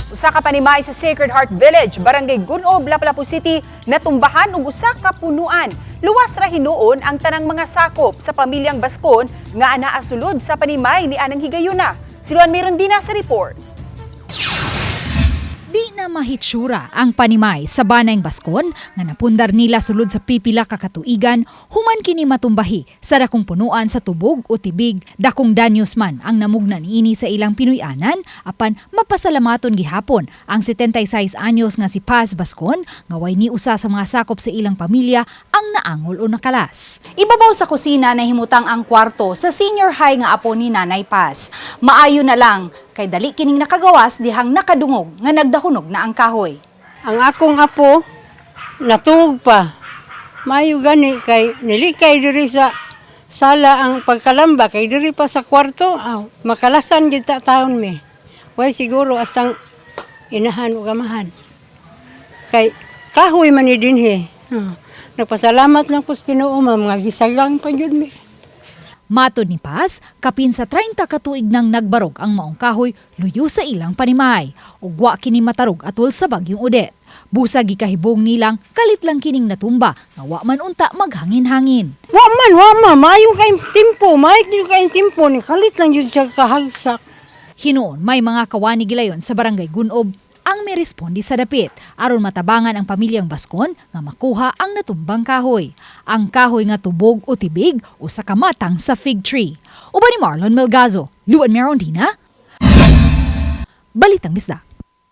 Usa ka panimay sa Sacred Heart Village, Barangay Gun-ob, Lapu-Lapu City, natumbahan og usa ka punuan. Luwas ra hinuon ang tanang mga sakop sa pamilyang Bascon nga anaa sulod sa panimay ni anang higayuna. Si Luan Mirondina sa report. Di na mahitsura ang panimay sa Banayng Bascon nga napundar nila sulod sa pipila ka katuigan human kini matumbahi sa dakong punuan sa tubog o tibig. Dakong danyos man ang namugna niini sa ilang Pinoy-anan, apan mapasalamaton gihapon ang 76 anyos nga si Paz Bascon nga way ni usa sa mga sakop sa ilang pamilya ang naangol o nakalas. Ibabaw sa kusina nahimutang ang kwarto sa senior high nga apo ni Nanay Paz. Maayo na lang kay dali kining nakagawas dihang nakadungog nga nagdahunog na ang kahoy. Ang akong apo, natug pa. Mayo gani kay nilikay diri sa sala ang pagkalamba kay diri pa sa kwarto, aw, makalasan gid ta taon mi. Way siguro astang inahan o gamahan. Kay kahoy man ni dinhi. Nagpasalamat lang ko sa Ginoo, ma'am, nga gisagang pa gyud mi. Matod ni Paz, kapin sa 30 ka tuig nang nagbarog ang maong kahoy luyo sa ilang panimay. Ug wa kini matarog atol sa bagyong Odette. Busa gikahibong nilang kalit lang kining natumba nga wa man unta maghangin-hangin. Wa man, wa man, maayo kay timpo, maayo kay timpo ni kalit lang jud siya kahagsak. Hinuon may mga kawani gilayon sa Barangay Gun-ob ang miresponde sa dapit aron matabangan ang pamilyang Bascon nga makuha ang natumbang kahoy. Ang kahoy nga tubog o tibig usa ka matang sa fig tree. Uban ni Marlon Melgazo, Luan Merondina, Balitang Bisdak.